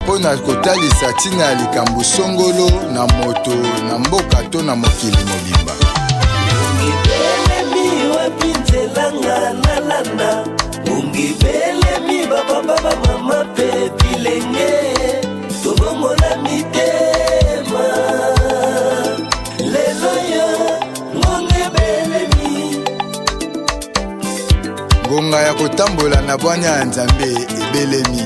Mpo na kotalisa ntina ya likambo songolo na moto, na mboka to na mokili mobimba. Ngungi wapi nzela nga nalanda ngungi belemi bapapa bamama mpe bilenge tobongola mitema lelo yo ngonga ebelemi Ngonga ya kotambola na bwanya ya Nzambe ebelemi.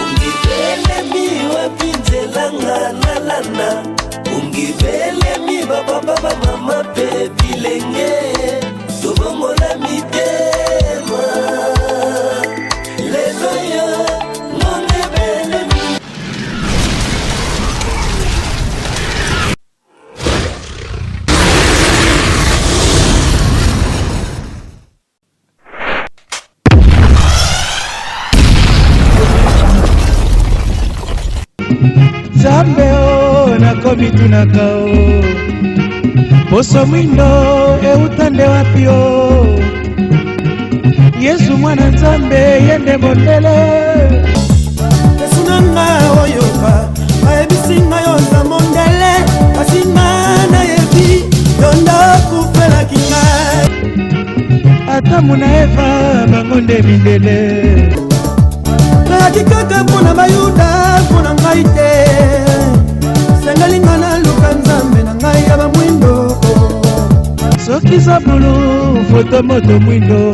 Ungibelemi wapi nzela nga nalanda ungibelemi bapapa bamama mpe bilenge tobongola mitema lelo yo ngonga ebelemi. Nzambe o nakomitunaka o poso mwindo euta nde wapi o Yesu mwana Nzambe ye nde mondele. Yesu na nga oyoka bayebisi nga yo oza mondele kasi nga nayebi yo nde okufelaki ngai. Adamu na Eva bango nde mindele. Nayaki kaka mpo na bayuda mpo na ngai te sengeli nga naluka nzambe na ngai ya bamwindo. Soki zabulu foto moto mwindo oh.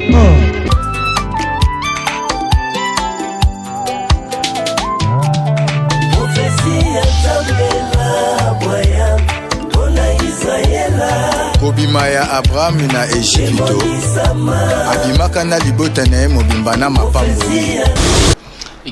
Profesi ya Nzambe na bwaya mpo na Israela. Kobima ya Abraham na Ejipito, abimaka na libota na ye mobimba na mapamboli.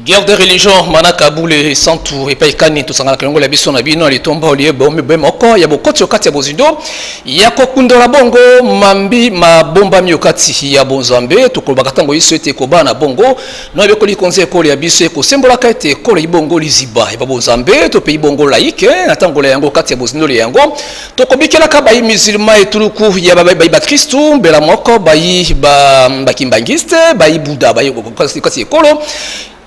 Guerre de religion manaka bule santu epai kani tosanganaka longola biso na bino litomba olie bombe moko ya bokoti okati ya bozindo ya kokundola bongo mambi mabombami okati ya bonzambe. Tokolobaka ntango yesu ete kobaa na bongo no ebekoli konzi ekolo ya biso ekosembolaka ete ekolo ibongo liziba eba bonzambe to pe ibongo laïque na ntango ya yango kati ya bozindo ya yango tokobikelaka bayi musulman etuluku ya bayi bakristu mbela moko bayi bakimbangiste bayi buda bayi kati ekolo.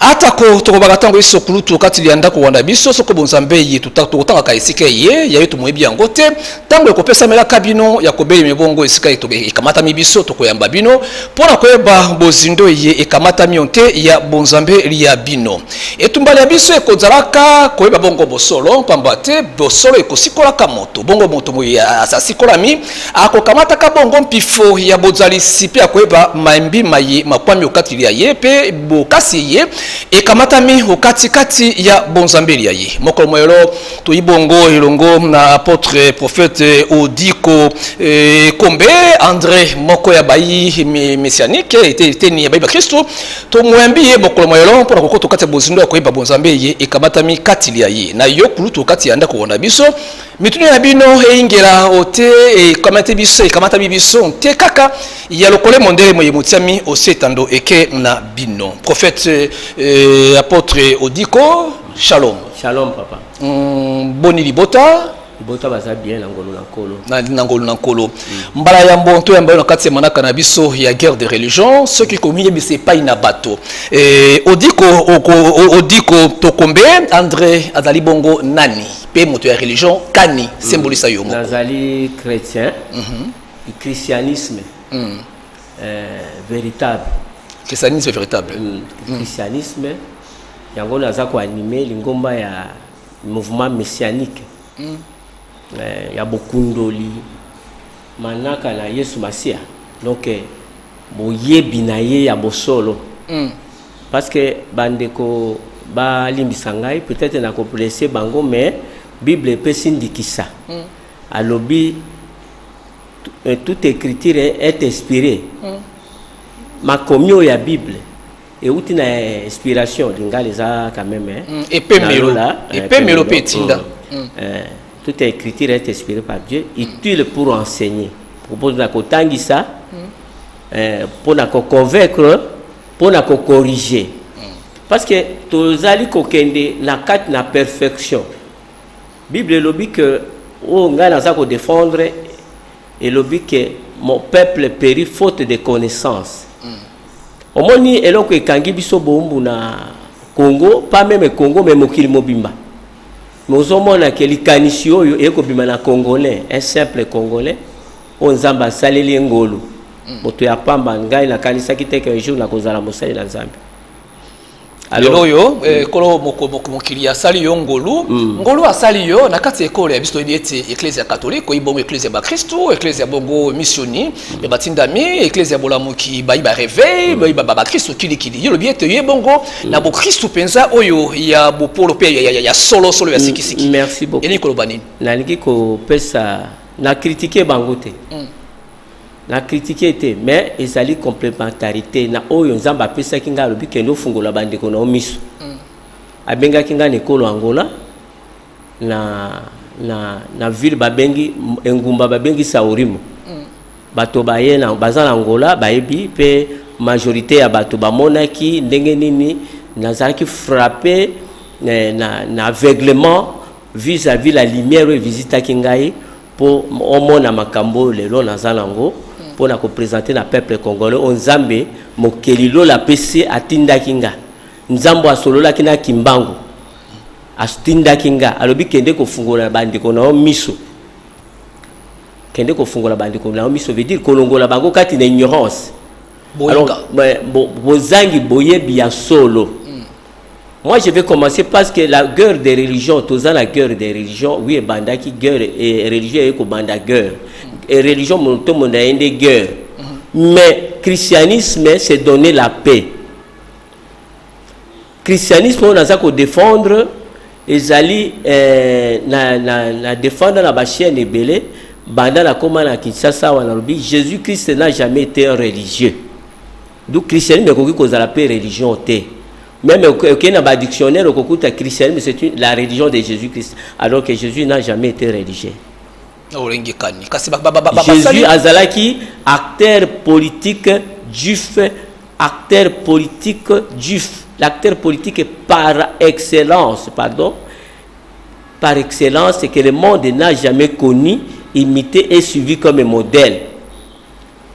Atako tokobaka ntango yesu kulutu kati ya ndako wana biso soko bonzambe ye tokotangaka esika ye ya ye tomoyebi yango te ntango ekopesamelaka bino ya kobelema bongo esika ekamatami biso tokoyamba bino mpo na koyeba bozindo ye ekamatami yo te ya bonzambe ya bino. Etumba ya biso ekozalaka koyeba bongo bosolo, mpamba te bosolo ekosikolaka moto. Bongo moto moye asikolami akokamataka bongo mpifo ya bozalisi mpe akoyeba mambi maye makwami okati ya ye mpe bokasi ye ekamatami okatikati ya bonzambe ya ye. Mokolo moyolo toyi bongo elongo na apôtre prophète Odiko Kombe André moko ya bayi messianique ete eteni ya bayi bakristo tomoyambi ye mokolo moyolo mpona kokota kati ya bozindo ya koyeba bonzambe ye ekamatami kati ya ye na yo kulutu kati ya ndako na biso. Mituna ya bino eyingela ote ekamati biso ekamatami biso te kaka ya lokole mondele moye motiami osetando eke na bino. Prophète apôtre Odiko, shalom. Shalom papa. Boni libota? Libota baza bien na ngolu na nkolo. Na ngolu na nkolo. Mbala ya mbonto ya mbala na kati ya manaka na biso ya guerre de religion, soki komiyebisa epai na bato. Odiko, Odiko Tokombe, André azali bongo nani? Pe moto ya religion kani sembolisa yo moko. Nazali chrétien. Du christianisme. Véritable. Christianisme véritable. Christianisme yango naza ko animer lingomba ya mouvement messianique. Ya bokundoli manaka na Yesu Masiya. Donc boyebi na ye ya bosolo. Parce que bandeko balimbisa ngai peut-être na ko blesser bango mais Bible epesi ndikisa. Alobi toute écriture est inspirée. Makomi oyo ya Bible euti na inspiration lingala eza quand même, hein. Epemelo. Nalola, Epemelo pe etinda. Toute écriture est inspirée par Dieu, utile pour enseigner. Pour na kotangisa, pour na ko convaincre, pour na ko corriger. Parce que tozali kokende na kati na perfection. Bible elobi que oyo ngai naza ko défendre elobi que mon peuple périt faute de connaissance. Omoni eloko ekangi biso bowumbu na Congo, pas meme Congo mais mokili mobimba. Mais ozomona ke likanisi oyo ekobima na Congolais, un simple Congolais oyo Nzambe asaleli ye ngolu. Moto ya pamba, ngai nakanisaki te qu'un jour nakozala mosali na Nzambe. Lelo oyo ekolo mokili asali yo ngolu, ngolu asali yo na kati ya ekolo ya biso. Toyebi ete Eklese ya Katolike oyi bongo eklese ya bakristu, eklese ya bongo missioni ya batindami, eklese ya bolamuki, bayi baréveil, bayi bakristu kilikili. Yo lobi ete ye bongo na bokristu mpenza oyo ya bopolo mpe ya solosolo, ya sikisiki. Merci beaucoup. Elingi koloba nini? Nalingi kopesa na critiquer bango te, na critiquer te, mais ezali complémentarité na oyo Nzambe apesaki ngai. Alobi: "Kende ofungola bandeko na yo miso." Abengaki ngai na ekolo Angola, na ville babengi, engumba babengi Saurimo. Bato baye na, baza na Angola bayebi, mpe majorité ya bato bamonaki ndenge nini nazalaki frappé na aveuglement vis-à-vis la lumière oyo evisitaki ngai mpo omona makambo oyo lelo naza nango mpo na koprésenter na peuple congolais, oyo Nzambe mokeli lola apesi, atindaki nga. Nzambe asololaki na Kimbangu, atindaki nga, alobi: "Kende kofungola bandeko na yo miso, kende kofungola bandeko na yo miso." Veut dire kolongola bango kati na ignorance. Boyinga. Alors bozangi boyebi ya solo. Moi, je vais commencer parce que la guerre des religions, toza la guerre des religions, oui, ebandaki guerre et religion ekobanda guerre. Et religion moto na ye nde guerre. Mais christianisme, c'est donner la paix. Christianisme oyo naza kodéfendre ezali na défendre na bachaîne ebele banda nakóma na Kinshasa awa. Nalobi: Jésus Christ n'a jamais été un religieux. Donc christianisme ekoki kozala mpe religion te. Même okei na badictionnaire, okokuta christianisme, c'est la religion de Jésus Christ, alors que Jésus n'a jamais été religieux. Olengi kani kasi Jésus azalaki acteur politique juif, acteur politique juif, l'acteur politique par excellence, pardon, par excellence, que le monde n'a jamais connu, imité et suivi comme modèle.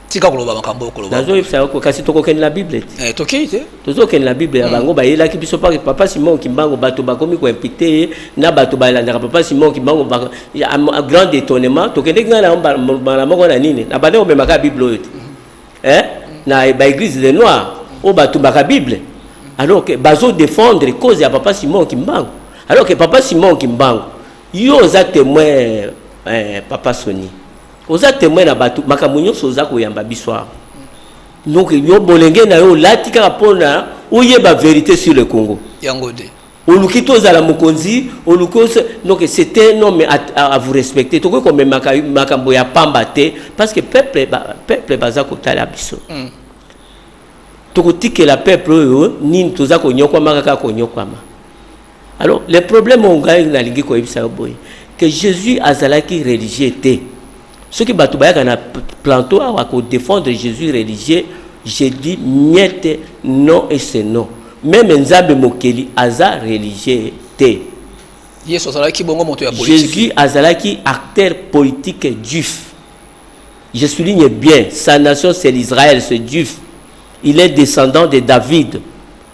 Tika koloba makambo okoloba. Nazoyebisa yo, kasi tokokende na Bible te. Eh, tokei te. Tozokende na Bible ya bango bayelaki biso. Papa Simon Kimbango, bato bakomi koimpute ye na bato balandaka papa Simon Kimbango. Grand étonnement, tokendeki ngai na mbala moko na nini, na bande komemaka Bible oyo te, eh? Na baéglise de noir oyo batumbaka Bible, alors que bazodéfendre cause ya papa Simon Kimbangu, alors que papa Simon Kimbangu, yo oza témoin, papa Soni, oza témoin na bato, makambo nyonso oza koyamba biso awa. Donc yo bolenge na yo olati kaka mpona oyeba vérité sur le Congo. Yango de. Oluki tozala mokonzi, oluki. Donc c'est un homme à vous respecter. Tokoki komemaka makambo ya pamba te, parce que peuple baza kotala biso. Tokotikela peuple oyo nini? Toza konyokwama kaka konyokwama. Alors le problème oyo ngai nalingi koyebisa yo boye, que Jésus azalaki religieux te. Soki bato bayaka na plateau awa kodéfendre Jésus religieux, je dis niet, non et c'est non. Même Nzambe mokeli aza religieux te. Yesu azalaki bongo moto ya politique. Jésus azalaki acteur politique juif. Je souligne bien, sa nation, c'est l'Israël, c'est juif. Il est descendant de David,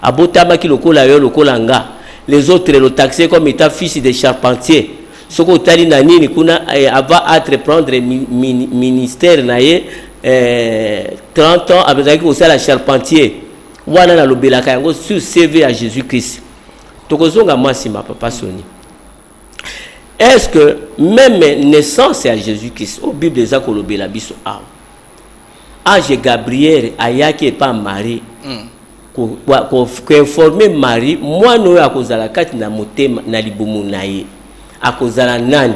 abotamaki lokola yo, lokola nga. Les autres le taxaient comme étant fils de charpentier. Soki otali na nini kuna, avant entreprendre ministère na ye, 30 ans azalaki kosala charpentier. Wana nalobelaka yango sur CV ya Jésus Christ. Tokozonga mwa nsima, papa Soni. Est-ce que même naissance ya Jésus Christ oyo Bible eza kolobela biso awa, ange Gabriel ayaki epa Marie koinformer Marie mwana oyo akozala kati na motema, na libumu na ye, akozala nani?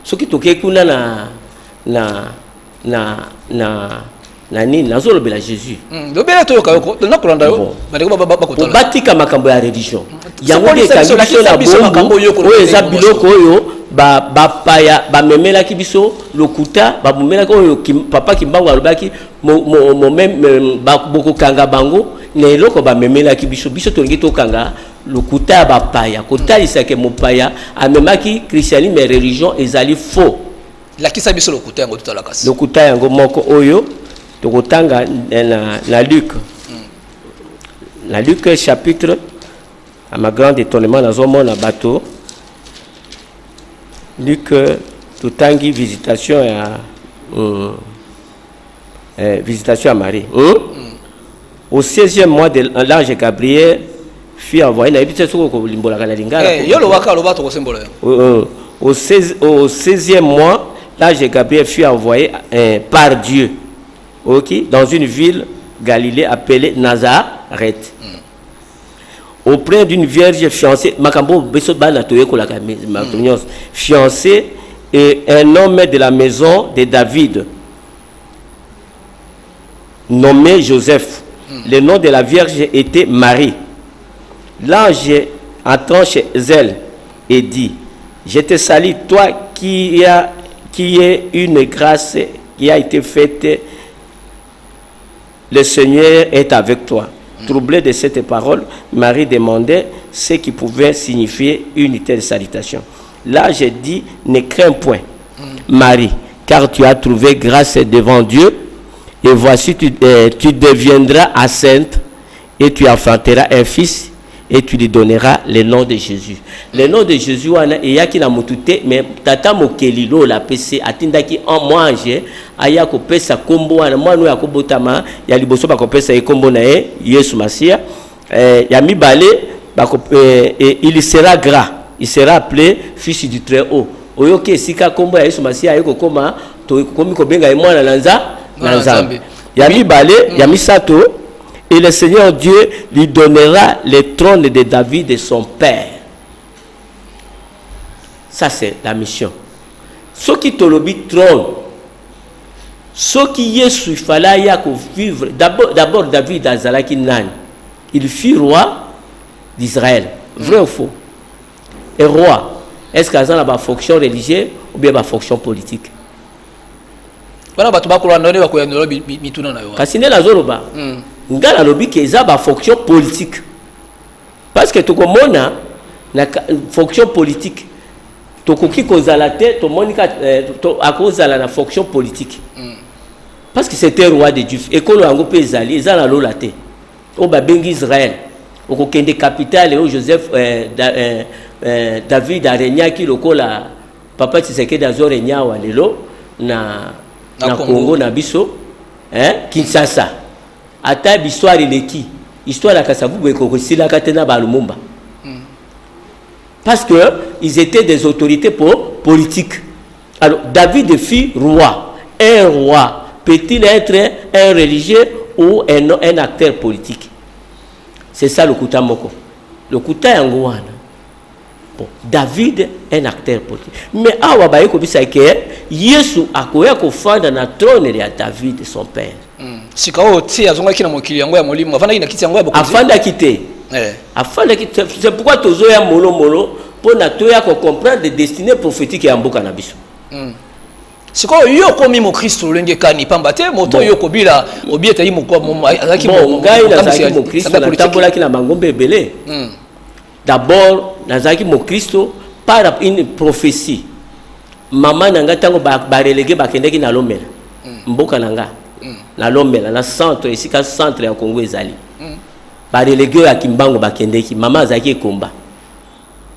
Soki tokei kuna na nini, nazolobela Jésus. Lobela, toyoka yo, nakolanda yo, bandeko bakotala. Batika makambo ya religion. Yango nde ekangi biso na bombu. Oyo eza biloko oyo bapaya bamemelaki biso, lokuta bamemelaki oyo papa Kimbangu alobaki: "Bokokanga bango na eloko bamemelaki biso." Biso tolingi tokanga lokuta ya bapaya, kotalisake mopaya amemaki christianisme religion, ezali faux. Lakisa biso lokuta yango, totala kasi. Lokuta yango moko oyo tokotanga na Luc. Na Luc chapitre, à ma grande étonnement, nazomona bato Luc, totangi visitation ya visitation ya Marie. Au 16e mois de l'ange Gabriel fut envoyé. Nayebi te soki okolimbolaka na lingala. Eh, yo lobaka, loba, tokosembola yo. Au 16e mois, l'ange Gabriel fut envoyé par Dieu, ok, dans une ville Galilée appelée Nazareth, auprès d'une vierge fiancée. Makambo biso bana toyekolaka, makambo nyonso. Fiancée et un homme de la maison de David nommé Joseph. Le nom de la vierge était Marie. L'ange entrant chez elle et dit: Je te salue, toi qui est une grâce qui a été faite, le Seigneur est avec toi. Troublée de cette parole, Marie demandait ce qui pouvait signifier une telle salutation. L'ange dit: Ne crains point, Marie, car tu as trouvé grâce devant Dieu, et voici, tu deviendras enceinte et tu enfanteras un fils et tu lui donneras le nom de Jésus. Le nom de Jésus wana eyaki na motu te, mais tata mokeli lola apesi, atindaki mwange aya kopesa kombo wana. Mwana oyo akobotama ya liboso, bakopesa ye kombo na ye Yesu Masiya. Ya mibale et il sera grand, il sera appelé fils du Très-Haut. Oyoki esika kombo ya Yesu Masiya aye kokoma, tokomi kobenga ye mwana na nza Mwana na Nzambe. Nzambe. Ya mibale, ya misato: et le Seigneur Dieu lui donnera le trône de David son père. Ça, c'est la mission. Soki tolobi trône, soki Yesu fallait aya kovivre d'abord, David azalaki nani? Il fut roi d'Israël, vrai ou faux? Et roi, est ce que aza na bafonction religieuse ou bien bafonction politique? Wana bato bakolanda nde bakoyandola mituna na yo. Kasi nde nazoloba, nga nalobi ke eza bafonction politique, parce que tokomona na fonction politique tokoki kozala te. Tomoni ka akozala na fonction politique parce que c'était roi de Juif. Ekolo yango mpe ezali, eza na lola te, oyo babengi Israel. Okokende capitale oyo Joseph David aregnaki, lokola papa Tshisekedi azorégner awa lelo na Na Congo. Congo na biso, hein, Kinshasa. Ata histoire eleki, histoire ya Kasavubu ekokosilaka te na balumumba, parce que ils étaient des autorités politiques. Alors David fut roi. Un roi peut-il être un religieux ou un acteur politique? C'est ça lokuta moko, lokuta yango wana. Bon, David, un acteur politique, mais awa baye kobisa ke Yesu akoya kofanda na trône ya David son père. Sika oyo ti azongaki na mokili yango ya molimo, afandaki na kiti yango ya bokonzi? Afandaki te. Afandaki. C'est pourquoi tozoya molomolo mpona toya kocomprendre destinée prophétique ya mboka na biso. Sikoyo yo okomi mokristo lolenge kani? Pamba te moto oyo okobila obi etali azalaki Bon, ngai motambwisi nazalaki ya mokristo, lisanga politique. Natambolaki na bangombe ebele. D'abord nazalaki mokristo par une prophétie. Mama na ngai, ntango barelégués bakendaki na Lomela, mboka na nga na Lomela, na centre, esika centre ya Congo ezali, barelégués oyo ya Kimbango bakendeki, mama azalaki ekomba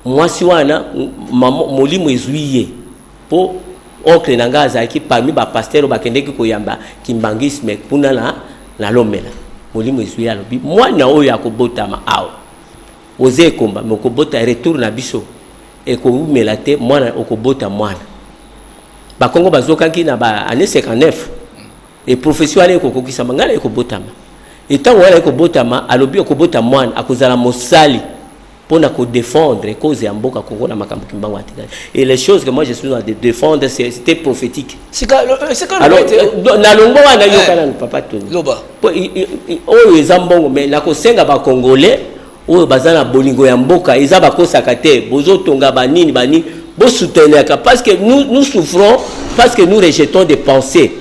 mwasi wana. Mama, molimo ezwi ye, mpo oncle na ngai azalaki parmi bapasteurs oyo bakendeki koyamba kimbanguisme kuna na Lomela. Molimo ezwi ye, alobi: mwana oyo akobotama awa, oza ekomba me okobota, retour na biso ekowumela te, mwana okobota, mwana bakongo bazokaki na ba année 59 e prophétie wana ekokokisama. Ngai na ekobotama, etango wana ekobotama, alobi okobota mwana, akozala mosali mpona kodéfendre cause ya mboka Kongo na makambo Kimbango atikali. Et les choses que moi je suis en train de défendre, c'était prophétique. Sika sika Alors loba ete na longo wana, yoka Eh. nanu, papa Tony. Loba. Po oyo eza mbongo, mais nakosenga bacongolais oyo baza na bolingo ya mboka, eza bakosaka te, bozotonga banini banini, bosoutenaka, parce que nous, nous souffrons parce que nous rejetons des pensées.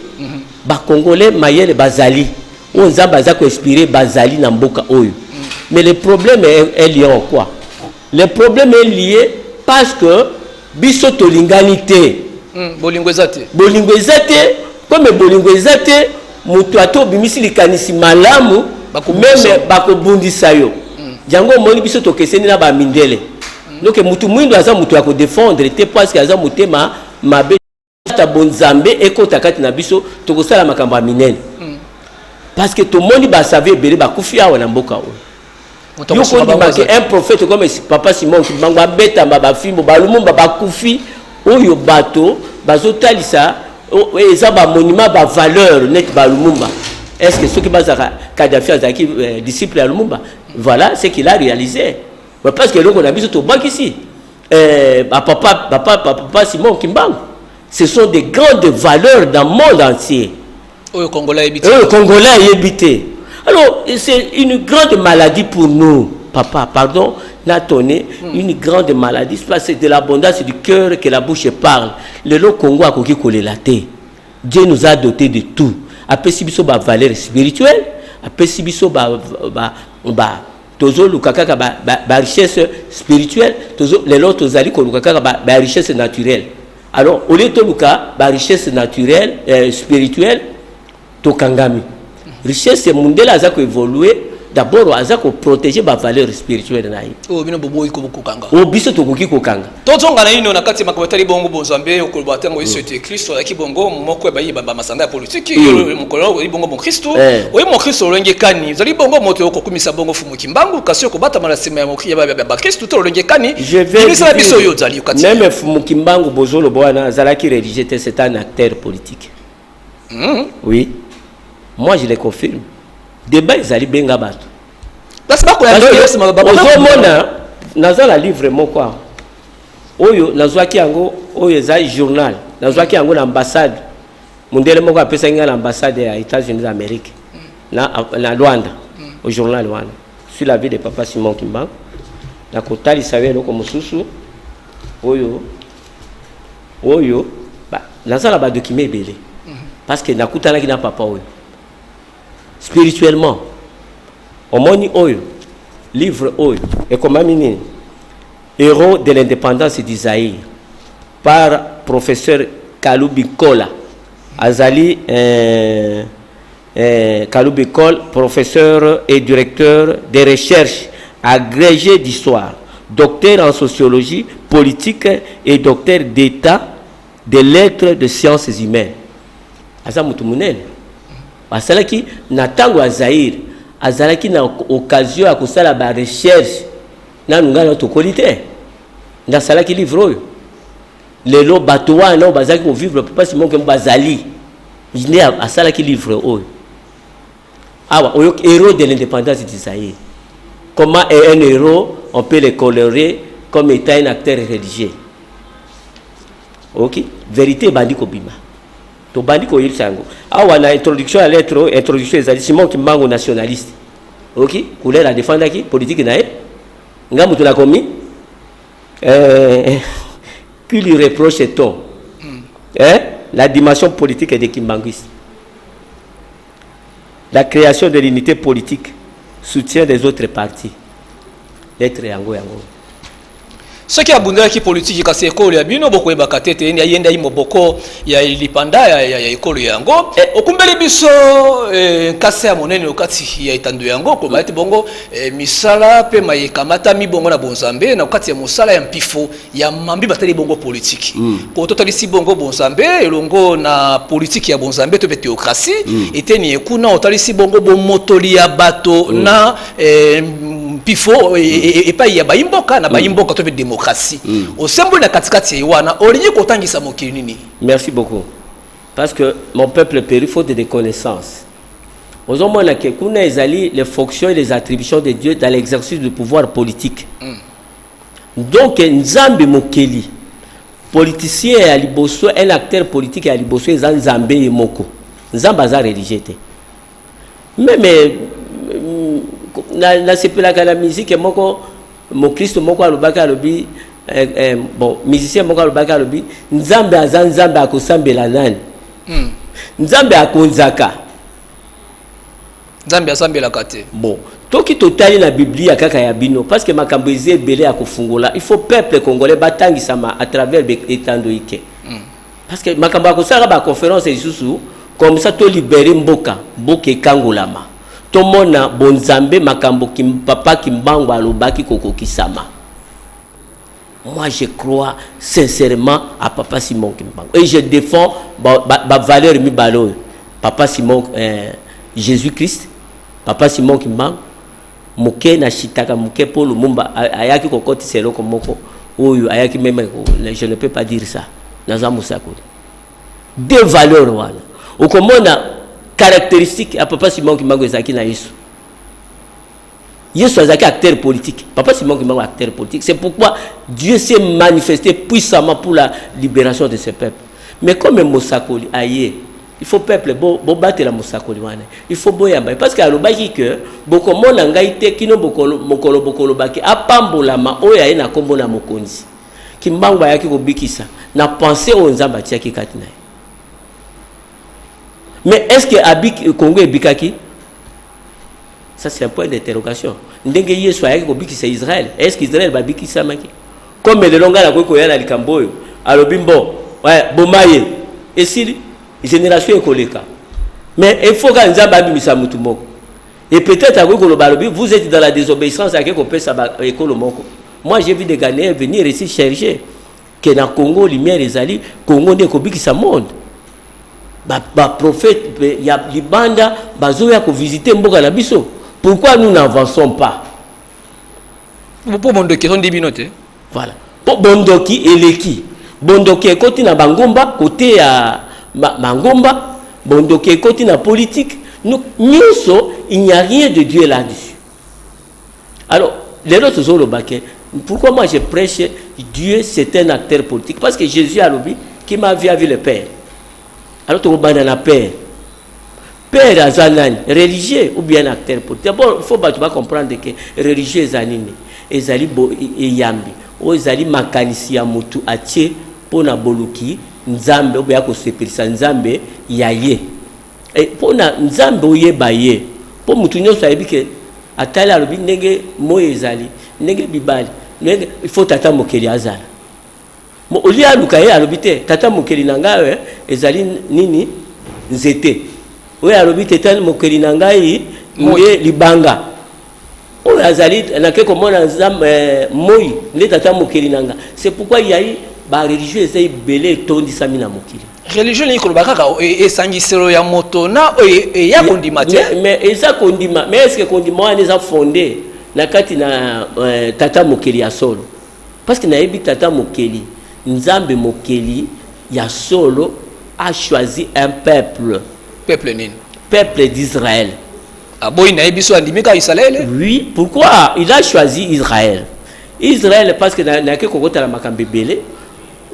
Bacongolais mayele bazali, oyo Nzambe aza koinspirer, bazali na mboka oyo. Mais le problème est lié en quoi? Le problème est lié parce que biso tolingani te. Bolingo eza te. Bolingo eza te. Comme bolingo eza te, moto ata obimisi likanisi malamu. Meme bakobundisa yo. Yango omoni biso tokeseni na bamindele. Donc mutu mwindo aza mutu ya kodefendre te, parce que aza motema mabe. Ata bonzambe ekota kati na biso, tokosala makambo ya minene, parce que tomoni basave ebele bakufi awa na mboka oyo. Moto Yo akosunga bango kondima ke aza te. un prophète comme papa Simon Kimbangu abetama bafimbo, balumumba bakufi, oyo bato bazotalisa eza bamonument, bavaleur neti balumumba. Est ce que soki bazalaka, Kadafi azalaki disciple ya Lumumba? Voilà ce qu'il a réalisé. Mais parce que eloko na biso tobwakisi bapapa, papa, papa Simon Kimbangu, ce sont des grandes valeurs dans le monde entier. Oyo Congolais ayebi te. Oyo Congolais ayebi te. Alors c'est une grande maladie pour nous, papa, pardon natonné, une grande maladie, parce que c'est de l'abondance du cœur que la bouche parle. Lelo Congo akoki kolela te. Dieu nous a doté de tout. Apesi biso bavaleur spirituelle, apesi biso ba tozoluka kaka ba richesse spirituelle. Lelo tozali koluka kaka ba richesse naturelle. Alors au lieu toluka ba richesse naturelle, spirituelle, tokangami richesse. Mundele aza koévolue d'abord, aza koprotéger bavaleur spirituelle na ye. Oyo bino boboyi kokanga. Oyo biso tokoki kokanga. Tozonga na ino na kati ya makambo etali bongo bonzambe. Okoloba ntango Yesu ete Kristo azalaki bongo moko ya bayi bamasanga ya politiki. Mokolo oyi bongo mokristo, oyi mokristo olongi kani? Ozali bongo moto okokumisa bongo Fumu Kimbangu, kasi okobatama na nsima ya bakristu to olongi kani? Bimisala biso oyo ozali kati. Même Fumu Kimbangu bozoloba wana azalaki religieux te, c'est un acteur politique. Oui, moi je le confirme. Débat ezali, benga bato. Place bakoya. Ozomona, naza na livre moko awa oyo nazwaki yango, oyo eza journal, nazwaki yango na ambassade. Mondele moko apesaki ngai na ambassade ya États-Unis d'Amérique na Luanda. Au journal wana sur la vie de papa Simon Kimbangu, nakotalisa yo eloko mosusu oyo naza na badocument ebele, parce que nakutanaki na papa oyo spirituellement. Omoni oyo livre oyo ekomami nini? Héros de l'indépendance du Zaïre par professeur Kalubi Kola. Azali Kalubi Kola, professeur et directeur des recherches, agrégé d'histoire, docteur en sociologie politique et docteur d'état des lettres de sciences humaines. Aza mutu munene. Asalaki na ntango ya Zaïre, azalaki na occasion ya kosala barecherche. Nanu ngai na tokoli te nde asalaki livre oyo. Lelo bato wana oyo bazalaki kovivre papa Simon Kimbangu bazali, nde asalaki livre oyo awa. Oyo héros de l'indépendance du Zaïre, comment un héros on peut le colorer comme étant un acteur religieux? Ok, vérité ebandi kobima, tobandi koyebisa yango awa na introduction ya lettre oyo. Introduction ezali Simon Kimbangu nationaliste. Ok, couleur adefendaki politique na ye, nga moto nakomi. Qui lui reproche-t-on, hein? La dimension politique des kimbanguistes, la création de l'unité politique, soutien des autres partis. Lettre yango yango. Soki abundelaki politiki, kasi ekolo ya bino bokoyebaka te ete ye nde ayi moboko ya lipanda ya ekolo yango. Okumbeli biso nkasa ya monene okati ya etando yango, koloba ete bongo misala mpe mayekamatami bongo na bonzambe na kati ya mosala ya mpifo ya mambi batali bongo politiki. Po totalisi bongo bonzambe elongo na politiki ya bonzambe to mpe théocratie, eteni ekuna otalisi bongo bomotoli ya bato na mpifo epai ya bayimboka na bayimboka to mpe démocratie. Osemboli na katikati ye wana, olingi kotangisa mokili nini? Merci beaucoup. Parce que mon peuple périt faute de connaissances. Ozomona ke kuna ezali les fonctions et les attributions de Dieu dans l'exercice du pouvoir politique. Donc Nzambe mokeli, politicien ya liboso, un acteur politique ya liboso eza Nzambe ye moko. Nzambe aza religieux te. Même nasepelaka na musique moko, mokristo moko alobaki, alobi bon, musicien moko alobaki, alobi Nzambe aza Nzambe, akosambela nani? Nzambe akonzaka. Nzambe asambelaka te. Bon, toki totali na Biblia kaka ya bino, parce que makambo eza ebele ya kofungola. Il faut peuple congolais batangisama à travers etando ike, parce que makambo ya kosalaka baconférence lisusu comme ça, tolibere mboka, mboka ekangolama. Tomona bonzambe makambo kim, papa Kimbangu alobaki kokokisama. Moi, je crois sincèrement à papa Simon Kimbangu et je défends ba, ba, ba valeur mibale oyo: papa Simon, Jésus Christ, papa Simon Kimbangu. Moke nashitaka moke mpo Lumumba ayaki kokotisa eloko moko oyo ayaki même, je ne peux pas dire ça, naza mosakoli. Deux valeurs wana, okomona caractéristique ya papa Simon Kimbangu ezalaki na Yesu. Yesu azalaki acteur politique, papa Simon Kimbangu acteur politique. C'est pourquoi Dieu s'est manifesté puissamment pour la libération de ce peuple. Mais comme mosakoli aye, il faut peuple bobatela mosakoli wana, il faut boyamba, parce que alobaki ke bokomona ngai te kino mokolo bokolobaki apambolama oyo aye na nkombo na mokonzi. Kimbangu ayaki kobikisa na pensée oyo Nzambe atiaki kati na ye. Mais est ce que abiki, Congo ebikaki? Ça, c'est un point d'interrogation. Ndenge Yesu ayaki kobikisa Israël, est ce que Israël babikisamaki? Comme lelo ngai nakoki koya na likambo oyo alobi mbo, ouais, boma ye, esili, génération ekoleka. Mais il faut ka Nzambe abimisa mutu moko et peut-être akoki koloba, alobi: «Vous êtes dans la désobéissance.» Ake kopesa ekolo moko. Moi, j'ai vu des Ghanéens venir ici chercher que na Congo lumière ezali, Congo nde ekobikisa monde. Baprophète ba ya libanda bazoya kovisite mboka na biso. Pourquoi nous n'avançons pas? Mpo bondoki etondi bino te. Voilà, mpo bondoki eleki, bondoki ekoti na bangomba, kote ya bangomba, bondoki ekoti na politique nyonso. Il n'y a rien de Dieu là-dessus. Alors lelo tozoloba ke pourquoi moi je prêche Dieu, c'est un acteur politique, parce que Jésus alobi: «Qui m'a vu a vu le Père.» Alors tokobanda na Père. Père aza nani? Religieux ou bien acteur politique? D'abord, il faut bato bacomprendre ke religieux eza nini. Ezali eyambi oyo ezali makanisi ya motu atie mpo na boluki Nzambe oyo ya kosepelisa Nzambe ya ye, mpo na Nzambe oyeba ye, mpo motu nyonso ayebi ke atali, alobi ndenge moi ezali, ndenge bibali, ndenge il faut tata mokeli azala. Olie aluka ye, alobi te: «Tata mokeli na ngai ezali nini? Nzete.» Oyo alobi te: «Tata mokeli na ngai nde libanga oyo azali.» Nake komona Nzambe, moi nde tata mokeli na nga. C'est pourquoi yai bareligieux eza ebele, etondisami na mokili. Religion elingi koloba kaka esangiselo ya moto na oyo eya kondima te. Mais eza kondima, mais est ce que kondima wana eza fondé na kati na tata mokeli ya solo? Parce que nayebi tata mokeli, Nzambe mokeli ya solo a choisi un peuple. Peuple nini? Peuple d'Israël. Aboyi na ye biso, andimi kaka Isalaele. Oui, pourquoi il a choisi Israël? Israël, parce que nake kokotala makambo ebele.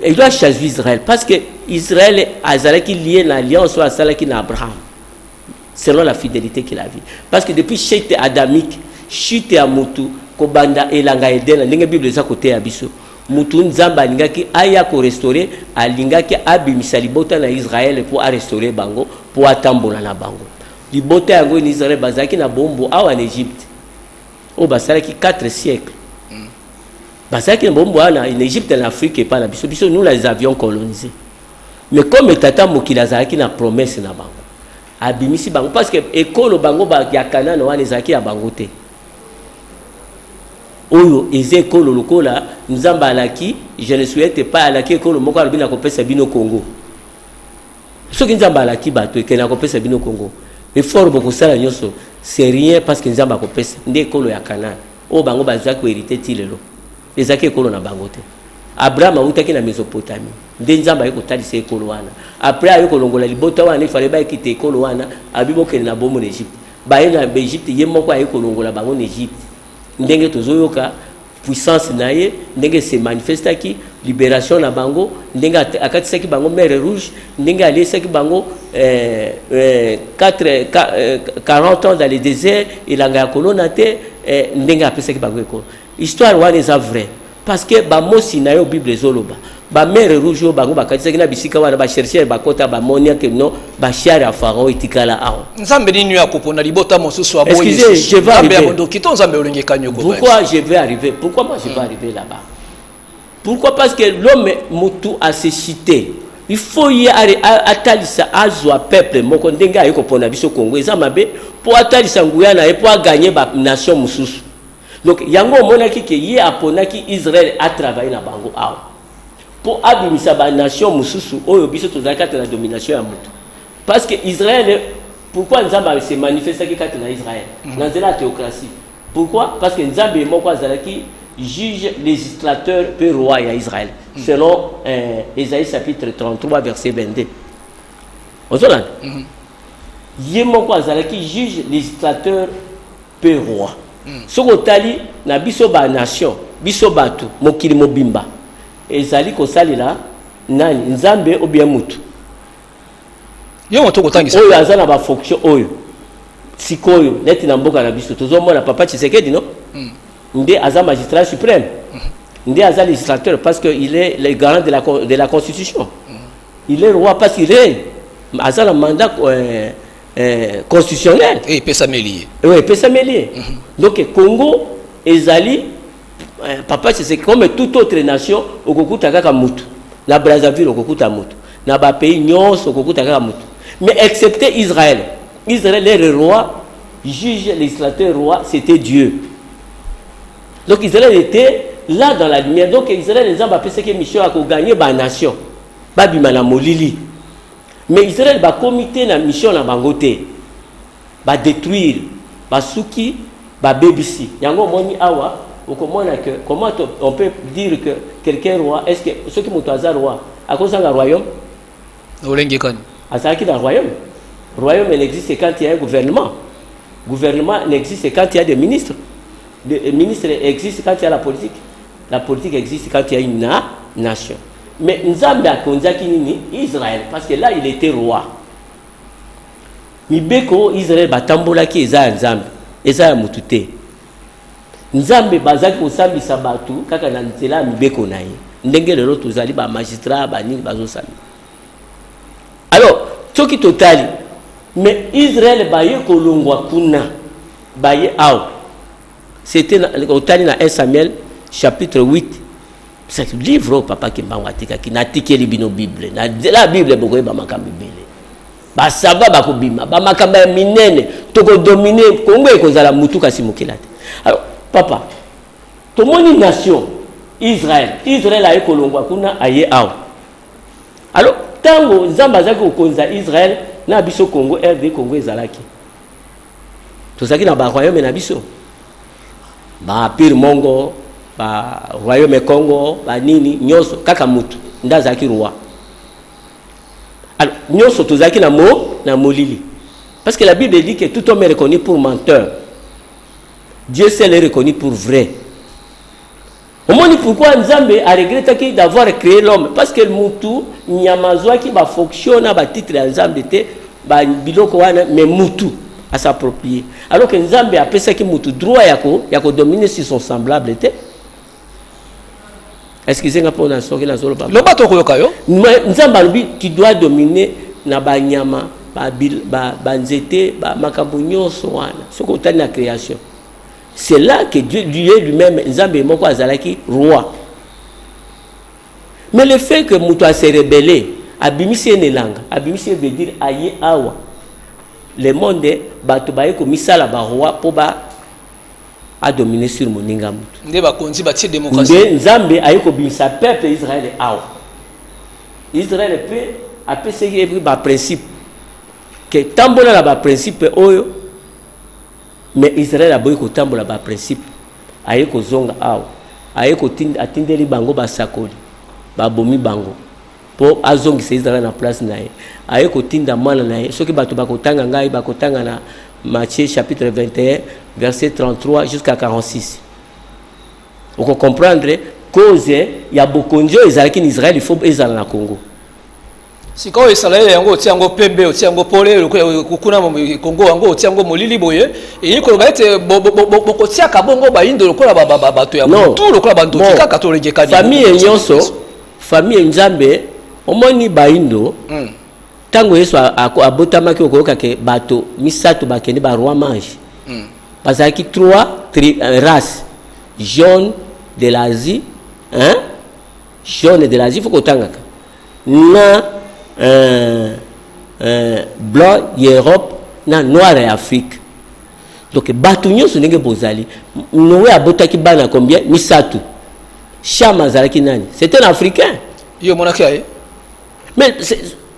Il doit choisir Israël parce que Israël azalaki lié na alliance oyo asalaki na Abraham, selon la fidélité qu'il a vu. Parce que depuis chute adamique, chute ya mutu, kobanda elanga Eden, ndenge Bible eza koteya biso, mutu Nzambe alingaki aya korestaurer, alingaki abimisa libota na Israele mpo arestaurer bango, mpo atambola na bango. Libota yango na Israele bazalaki na bombo awa na Egypte, oyo basalaki 4 siècles. Bazalaki na bombo awa na Egypte, na Afrique epai na biso. Biso, nous les avions colonisés. Mais comme tata mokili azalaki na promesse na bango, abimisi bango, parce que ekolo bango ya Kanana wana ezalaki ya bango te. Oyo eza ekolo lokola Nzambe alaki, je ne souhaite pas, alaki ekolo moko, alobi: «Nakopesa bino Congo.» Soki Nzambe alaki bato ekende, akopesa bino Congo, effort bokosala nyonso, c'est rien, parce que Nzambe akopesa nde ekolo ya Kanana oyo bango bazwaki kohériter ti lelo. Ezalaki ekolo na bango te. Abraham awutaki na Mésopotamie, nde Nzambe aye kotalisa ekolo wana. Après aye kolongola libota wana, ifale bayekita ekolo wana, abi bokende na bomo na Egypte. Baye na Egypte, ye moko aye kolongola bango na Egypte. Ndenge tozoyoka puissance na ye, ndenge se manifestaki libération na bango, ndenge akatisaki bango mer Rouge, ndenge aliesaki bango 4, 40 ans dans le désert, elanga ya kolona te, ndenge apesaki bango ekolo. Histoire wana eza vrai, parce que bamosi na yo, Bible ezoloba bamer Rouge oyo bango bakatisaki na bisika wana, bachercheurs bakota, bamoni ake non, bachars ya Pharaon etikala awa. Nzambe nini oyo akopona libota mosusu? Excusez, je vais Nzambe ya arriver. bondoki to Nzambe olengekani? Pourquoi je vais arriver? Pourquoi moi je vais arriver là-bas? Pourquoi? Parce que l'homme, mutu a se cité. Il faut ye atalisa, azwa peuple moko ndenge aye kopona biso. Congo eza mabe mpo atalisa nguya na ye, mpo aganye banation mosusu. Donc yango omonaki ke ye aponaki Israel, atravaille na bango awa mpo abimisa banation mosusu oyo biso tozalaki kati na domination ya moto. Parce que Israel, pourquoi Nzambe se manifestaki kati na Israel na nzela ya théocratie? Pourquoi? Parce que Nzambe moko azalaki juge, législateur mpe roi ya Israël, selon Ésaïe chapitre 33 verset 22. Ozolanda, ye moko azalaki juge, législateur mpe roi. Soki otali na biso banation, biso bato, mokili mobimba ezali kosalela nani? Nzambe ou bien mutu? Yo moto okotangisa. Oyo aza na bafonction oyo sikoyo, neti na mboka na biso tozomona papa Tshisekedi, no nde aza magistrat suprême, nde aza législateur parce que il est le garant de la constitution. Il est roi parce qu'il est aza na mandat constitutionnel. Epesameli ye. Oui, epesameli ye. Donc Congo ezali papa Tshisekedi comme toute autre nation. Okokuta kaka mutu na Brazzaville, okokuta mutu na bapays nyonso, okokuta kaka mutu, mais excepté Israël. Israël est le roi, juge, législateur, roi, c'était Dieu. Donc Israël était là dans la lumière. Donc Israël, Nzambe apesaki mission ya koganye banation, babima na molili. Mais Israël bakomi te na mission na bango te, badétruire, basuki, babebisi yango. Omoni awa, okomona que comment on peut dire que quelqu'un roi? Est ce que soki moto aza roi, akozanga royaume? Olenge kani? Azalaki na royaume. Royaume n'existe quand il y a un gouvernement. Gouvernement n'existe quand il y a des ministres. Les ministres existent quand il y a la politique. La politique existe quand il y a une nation. Mais Nzambe akonzaki nini? Israël, parce que là il était roi. Mibeko Israël batambolaki eza ya Nzambe, eza ya motu te. Nzambe bazalaki kosambisa bato kaka na nzela ya mibeko na ye, ndenge lelo tozali bamagistrat, banini bazosambisa. Alors soki totali, mais Israel baye kolongwa kuna, baye awa, c'était otali na 1 Samuel chapitre 8. C'est livre oyo papa Kimbangu atikaki. Natikeli bino Bible. Na nzela ya Bible bokoyeba makambo ebele, basava bakobima, bamakambo ya minene, tokodomine Kongo, ekozala mutu kasi mokila te. Alors papa, tomoni nation Israel. Israel aye kolongwa kuna, aye awa. Alors ntango Nzambe azalaki kokonza Israel na biso, Congo, RD Congo ezalaki, tozalaki na baroyaume na biso, baempire mongo, baroyaume Congo, banini nyonso, kaka mutu nde azalaki roi. Alors nyonso tozalaki na mo na molili, parce que la Bible dit que tout homme est reconnu pour menteur, Dieu seul est reconnu pour vrai. Omoni pourquoi Nzambe aregretaki d'avoir créé l'homme? Parce que mutu, nyama azwaki bafonction na batitre ya Nzambe te, biloko wana, mais mutu as'approprie, alors que Nzambe apesaki mutu droit ya kodominer sur son semblable te. Excuse nga mpona soki nazoloba. Loba, tokoyoka yo. Nzambe alobi: tu dois dominer na banyama, banzete, makambo nyonso wana. Soki otali na création, c'est là que Dieu, Dieu lui-même, Nzambe moko azalaki roi. Mais le fait que moto ase rebelle, abimisi ye na elanga, abimisi ye, veut dire aye awa, le monde, bato baye komisala baroi mpo ba adomine sur moninga moto. Nde bakonzi batie démocratie. Nde Nzambe aye kobimisa peuple Israele awa. Israele mpe apesaki ye baprincipe ke tambola na baprincipe oyo, mais Israele aboyi kotambola baprincipe. Aye kozonga awa, aye atindeli bango basakoli, babomi bango mpo azongisa Israele na place na ye. Aye kotinda mwana na ye. Soki bato bakotanga ngai, bakotanga na Matthieu chapitre 21 verset 33 jusqu'à 46, okocomprendre cause ya bokonzi oyo ezalaki na Israele, il faut ezala na Congo. Sikoyo Isalaele yango, otia yango pembe, otia yango pole kuna, Kongo yango otia yango molili boye, eyi koloba ete bokotiaka bongo bayindo lokola bato ya butu, lokola bandoki kaka, tolengekani. Famille nyonso, famille Nzambe, omoni bayindo, ntango Yesu abotamaki, okoyoka ke bato misato bakende, baroi mages. Bazalaki trois races: jaune de l'Asie, hein? Jaune de l'Asie, faut kotangaka. Na blanc ya Europe na noir ya Afrique. Donc bato nyonso ndenge bozali, Noé abotaki bana combien? Misato. Cham azalaki nani? C'était un Africain. Yo omonaki aye? Mais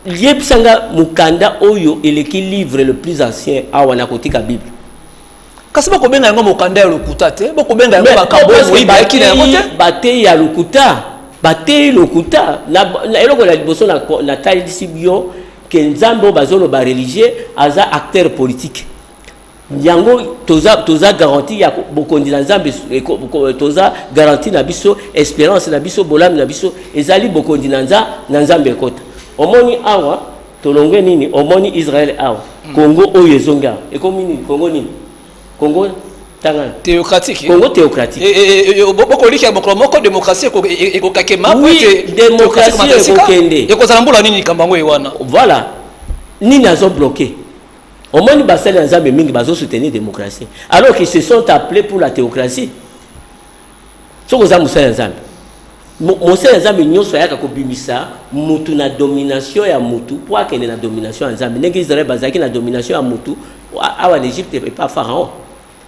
yebisanga mokanda oyo eleki livre le plus ancien awa na kotika Bible. Kasi bokobenga yango mokanda ya lokuta te, bokobenga yango makambo oyo moyibi ayaki na yango te. Bateyi ya lokuta, bateyi lokuta. Na eloko ya liboso natalisi yo ke Nzambe oyo bazoloba religieux aza acteur politique. Yango toza garantie ya bokonzi na Nzambe, toza garantie na biso, espérance na biso, bolamu na biso ezali bokonzi na Nzambe ekota. Omoni awa tolongwe nini? Omoni Israel awa, Congo oyo ezongi awa ekomi nini? Congo nini? Congo tangana. Théocratique. Congo théocratique. Bokolika mokolo moko démocratie ekokakema? Oui, démocratie ekokende. Ekozala mbula nini likambo yango ye wana? Voilà nini azobloquer. Omoni basali ya Nzambe mingi bazosoutenir démocratie alors qu'ils se sont appelés pour la théocratie. Soki oza mosali ya Nzambe, mosali ya Nzambe nyonso ayaka kobimisa mutu na domination ya mutu mpo akende na domination ya Nzambe, ndenge Israel bazalaki na domination ya mutu awa na Egypte epa Pharaon.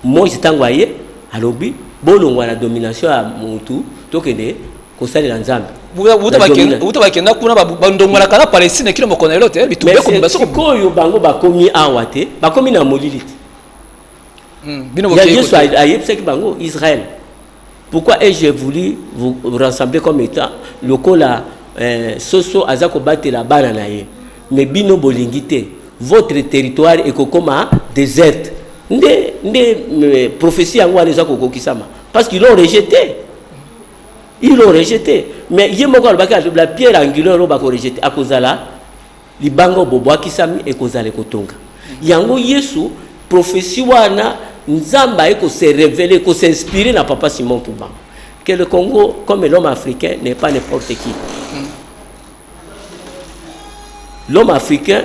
Moïse ntango aye, alobi: bolongwa na domination ya mutu, tokende kosalela Nzambe. Wuta bakenda kuna, bandongolaka na Palestine kino mokolo na lelo te, bitumba ekobima. Sikoyo bango bakomi awa te, bakomi na molili te. Bino Ya Yesu ayebisaki bango: Israël, pourquoi ai-je voulu vous rassembler comme étant lokola soso aza kobatela bana na ye? Mais bino bolingi te, votre territoire ekokoma déserte. Nde prophétie yango wana eza kokokisama parce qu'ils l'ont rejeté, ils l'ont rejeté. Mais ye moko alobaki: la pierre angulaire oyo bakorejeter akozala libanga bobwakisami, ekozala ekotonga. Yango Yesu, prophétie wana, Nzambe aye kose révéler, kos'inspirer na papa Simon Kimbangu, que le Congo comme l'homme africain n'est pas n'importe qui. L'homme africain,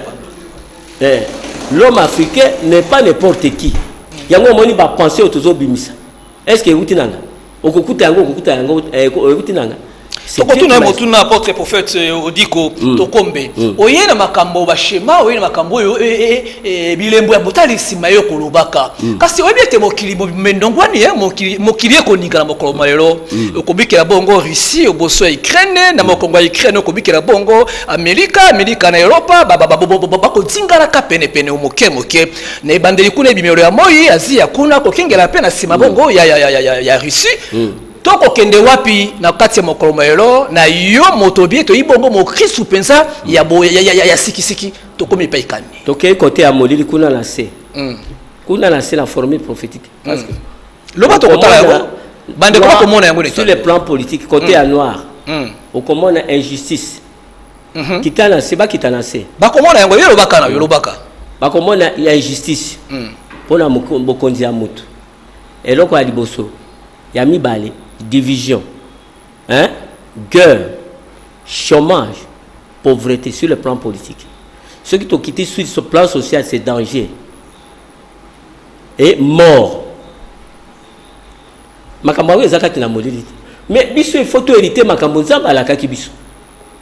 l'homme africain n'est pas n'importe qui. Yango omoni bapensées oyo tozobimisa, est ce que euti nanga? Okokuta yango, okokuta yango euti nanga. Tokotuna motuna, apôtre prophète Odiko Tokombe. Oye na makambo baschéma, oye na makambo oyo bilembo ya botali nsima yo kolobaka, kasi oyebi ete mokili mendongwani, mokili ekoninga na mokolo malelo. Okobikela bongo Russie oboso ya Ukraine, na mokongo ya Ukraine okobikela bongo Amerika, Amerika na Europa bakodingalaka penepene moke moke na ebandeli kuna ebimelo ya moi Azia kuna kokengela mpe na nsima bongo ya Russie. Tokokende wapi na kati ya mokolo malelo na yo moto bie toyi bongo mokristu mpenza ya sikisiki? Tokomi epai kani? Tokei kote ya molili kuna na se, kuna na se, na formule prophétique, parce que Loba, tokotala yango, bandeko bakomona yango. Sur le plan politique, côté ya noir, okomona injustice. Kita na se, bakita na se. Bakomona yango, yo lobaka na yo, lobaka. Bakomona ya injustice mpona bokonzi ya motu, eloko ya liboso. Ya mibale, division, hein? Guerre, chômage, pauvreté sur le plan politique. Soki tokiti sur ce plan social, c'est danger et mort. Makambo yango eza kati na molili te. Mais biso, il faut tohériter makambo Nzambe alakaki biso,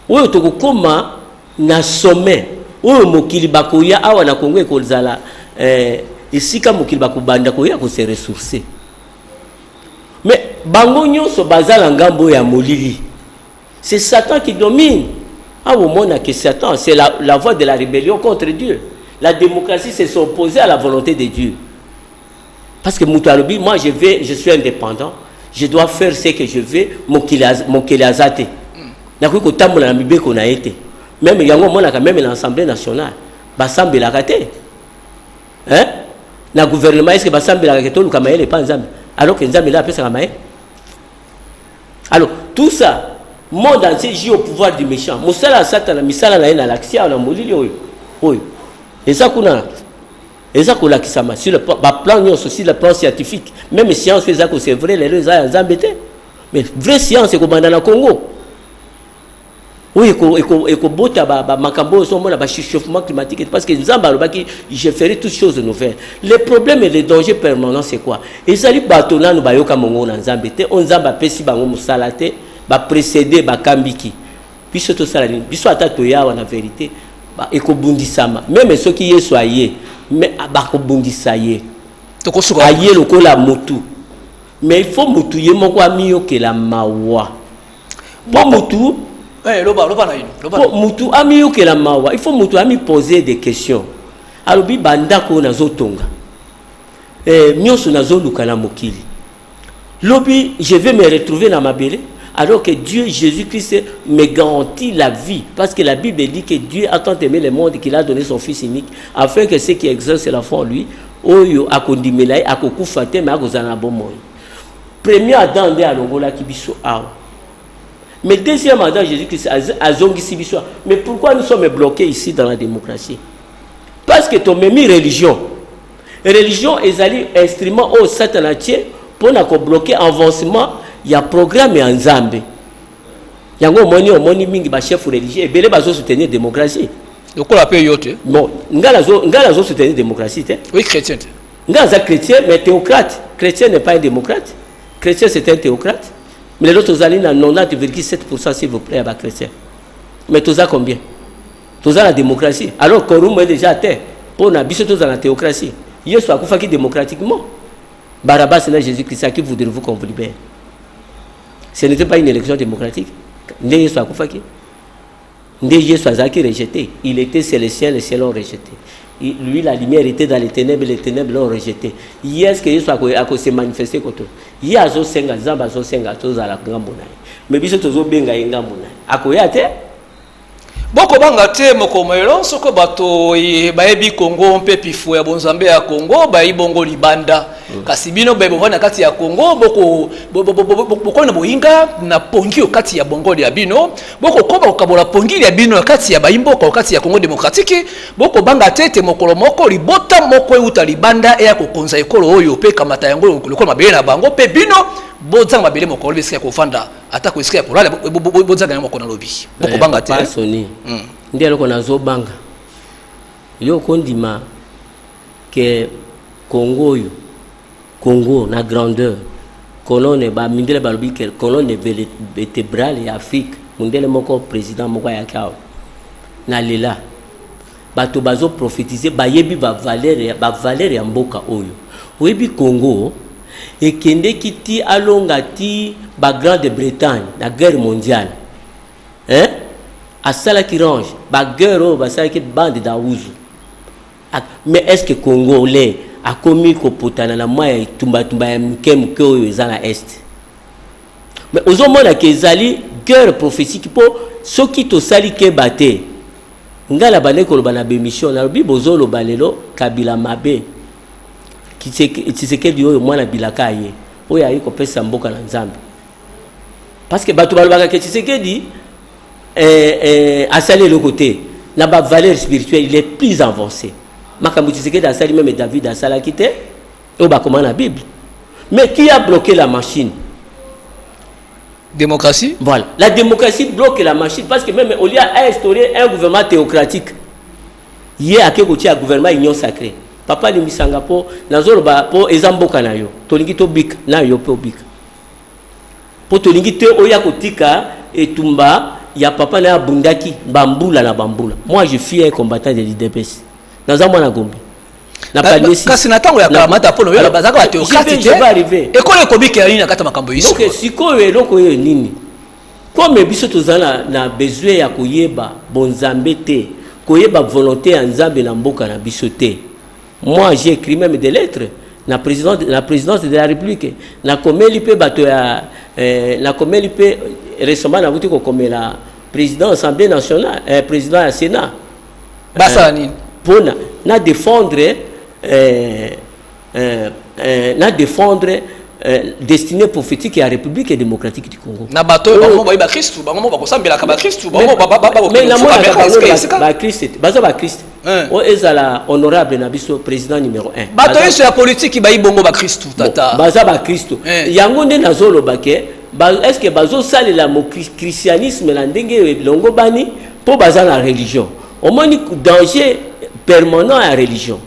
oyo tokokóma na sommet oyo mokili bakoya awa na Kongo. Ekozala esika mokili bakobanda koya kose ressourcer. Mais bango nyonso baza na ngambo oyo ya molili. C'est Satan qui domine. Awa omona que Satan, c'est la voie de la rébellion contre Dieu. La démocratie, c'est s'opposer à la volonté de Dieu, parce que moto alobi: moi je vais, je suis indépendant, je dois faire ce que je veux. Mokili aza te, nakoki kotambola na mibeko na ye te. Même yango omonaka même na Assemblée nationale basambelaka te, hein? Na gouvernement, est ce que basambelaka ke toluka mayele epa Nzambe, alors que Nzambe nde apesaka mayele? Alors tout ça, monde entier joue au pouvoir du méchant. Mosala ya Satana, misala na ye nalakisi awa na molili oyo eza kuna, eza kolakisama sur le baplan nyonso, sur le plan scientifique. Même science oyo eza kosevre lelo eza ya Nzambe te. Mais vraie science ekobanda na Congo oyo ekobota makambo oyo ozomona, baréchauffement climatique, parce que Nzambe alobaki: je ferai toutes choses nouvelles. Le problème et le danger permanent, c'est quoi? Ezali bato nanu bayoka mongongo na Nzambe te, oyo Nzambe apesi bango mosala te, baprécédé bakambiki. Biso tosala nini? Biso ata toyawa na verite, ekobundisama. Meme soki Yesu aye, me bakobundisa ye. Tokosuka. Aye lokola mutu, mais il faut mutu ye moko amiyokela mawa po mutu Eh, loba loba na ino, loba. Po mutu amiyokela mawa, il faut mutu amipose des questions. Alobi: bandako oyo nazotonga, nyonso nazoluka na mokili, lobi je vais me retrouver na mabele, alors que Dieu, Jésus-Christ, me garantit la vie, parce que la Bible dit que Dieu a tant aimé le monde qu'il a donné son fils unique, afin que ceux qui exercent la foi en lui, oyo akondimela ye, akokufa te, mais akozala na bomoi. Premier Adam nde alongolaki biso awa, mais deuxième Adam, Jésus-Christ, azongisi biso. Mais pourquoi nous sommes bloqués ici dans la démocratie? Parce que tomemi religion. Religion ezali instrument oyo Satana atie mpona kobloquer avancement ya programme ya Nzambe. Yango omoni mingi bachef religieux ebele bazosoutenir démocratie. Lokola mpe yo te. Bon, ngai nazosoutenir démocratie te. Oui, chrétien te. Ngai aza chrétien, mais théocrate. Chrétien n'est pas un démocrate, chrétien, c'est un théocrate. Mais lelo tozali na 90,7, s'il vous plaît, ya bachrétien, mais toza combien? Toza na démocratie. Alors quorum est déjà atteint mpo na biso tozala na théocratie. Yesu akufaki démocratiquement. Barabbas na Jésus Christ, à qui voudrez-vous qu'on vous libère? Ce n'était pas une élection démocratique nde Yesu akufaki, nde Yesu azalaki rejeté. Il était célestien, le ciel l'ont rejeté. Lui, la lumière, était dans les ténèbres, les ténèbres l'ont rejeté. Ye, est ce que Yesu akose manifester koto? Ye azosenga, Nzambe azosenga tozala ngambo na ye, mais biso tozobenga ye ngambo na ye, akoya te. Bokobanga te mokomelo soko bato bayebi Kongo mpe pifo ya bonzambe ya Kongo bayi bongo libanda. Kasi bino baye bovandi na kati ya Kongo, bokomi na boyinga na pongi o kati ya bongoli ya bino, bokokoba kokabola pongi ya bino na kati ya bayimboka o kati ya Kongo démocratique. Bokobanga te ete mokolo moko libota moko euta libanda eya kokonza ekolo oyo mpe ekamata yango lokola mabele na bango, mpe bino bozanga mabele mokolo esika ya kofanda, atako esika ya kolala bozanga yango mokolo na lobi? Bokobanga te? Papa Soni, nde eloko nazobanga, yo okondima ke Congo oyo, Congo na grandeur, colonne, bamindele balobi ke colonne vertébrale ya Afrique. Mondele moko, président moko ayaki awa na lela, bato bazoprophétise, bayebi bavaleur ya mboka oyo. Oyebi, Congo ekendeki ti alonga ti bagrande Bretagne na guerre mondiale, hein? Asalaki range baguerre oyo basalaki bande d'Aouzou. Mais est ce que Congolais akomi kopotana na mwa ya etumbatumba ya moke moke oyo eza na Est? Mais ozomona ke ezali guerre prophétique, mpo soki tosali keba te, ngai na bandeki koloba na bémission, nalobi: bozoloba lelo Kabila mabe, Tshisekedi oyo mwana bilaka aye, oyo aye kopesa mboka na Nzambe, parce que bato balobaka ke Tshisekedi asali eloko te. Na bavaleur spirituelle, il est plus avancé. Makambo Tshisekedi asali, même David asalaki te, oyo bakoma na Bible. Mais qui a bloqué la machine? Démocratie. Voilà, la démocratie bloque la machine, parce que même au lieu à instaurer un gouvernement théocratique, ye ake kotia gouvernement union sacrée. Papa, limbisanga mpo nazoloba, mpo eza mboka na yo. Tolingi tobika na yo mpe obika, mpo tolingi te oya kotika etumba ya papa na ye abundaki bambula na bambula. Moi, je suis un combattant de l'UDPS, naza mwana Gombe. Kasi na ntango ya Kalamata, mpo na bazalaka bathéocrate te. Ekolo ekobikela nini na kati ya makambo? Donc sikoyo eloko oyo nini? Comme biso toza na besoin ya koyeba bonzambe te, koyeba volonté ya Nzambe na mboka na biso te. Moi, j'ai écrit même des lettres na présidence de la République. Nakomeli mpe bato ya nakomeli mpe récemment, nakuti kokomela président Assemblée nationale, président ya Sénat. Basala nini? Mpona na défendre destinée prophétique ya République démocratique du Congo. Na bato oyo bango bayi bakristu, bango mo bakosambelaka bakristu, bango Bakristu, baza bakristu oyo ezala honorable na biso président numéro 1. Bato nyonso ya politiki bayi bongo bakristu, tata. Baza bakristu. Yango nde nazoloba ke est ce que bazosalela christianisme na ndenge elongo bani? Mpo baza na religion. Omoni danger permanent ya religion,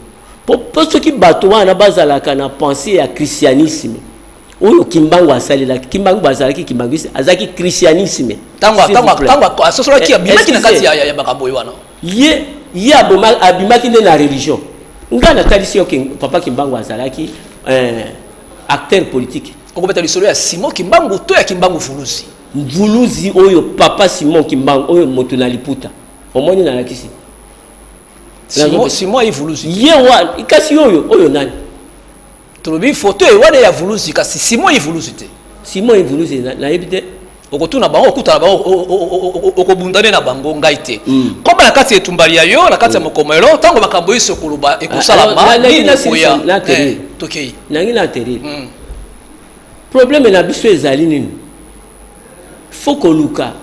mpo soki bato wana bazalaka na pensée ya christianisme. Oyo Kimbangu asalelaki, Kimbangu azalaki kimbanguiste, azalaki christianisme. Ntango ntango asosolaki, abimaki na kati ya makambo oyo wana. Ye aboma, abimaki nde na religion. Ngai natalisi yo, papa Kimbangu azalaki acteur politique. Okobeta lisolo ya Simon Kimbangu to ya Kimbangu Vuluzi? Mvuluzi oyo, papa Simon Kimbangu oyo, moto na liputa omoni nalakisi. Simon ayi Vuluzi. Ye wa kasi oyo nani? Tolobi foto oyo wana ya Vuluzi, kasi Simon ayi Vuluzi te. Simon Vuluzi nayebi te. Okotuna bango, okutana bango, okobundane na bango, ngai te. Koba na kati ya etumbali ya yo na kati ya mokomelo, ntango makambo nyonso ekoloba ekosalama nini ekoya, tokei. Nangi na atterrir. Problème na biso ezali nini? Faut koluka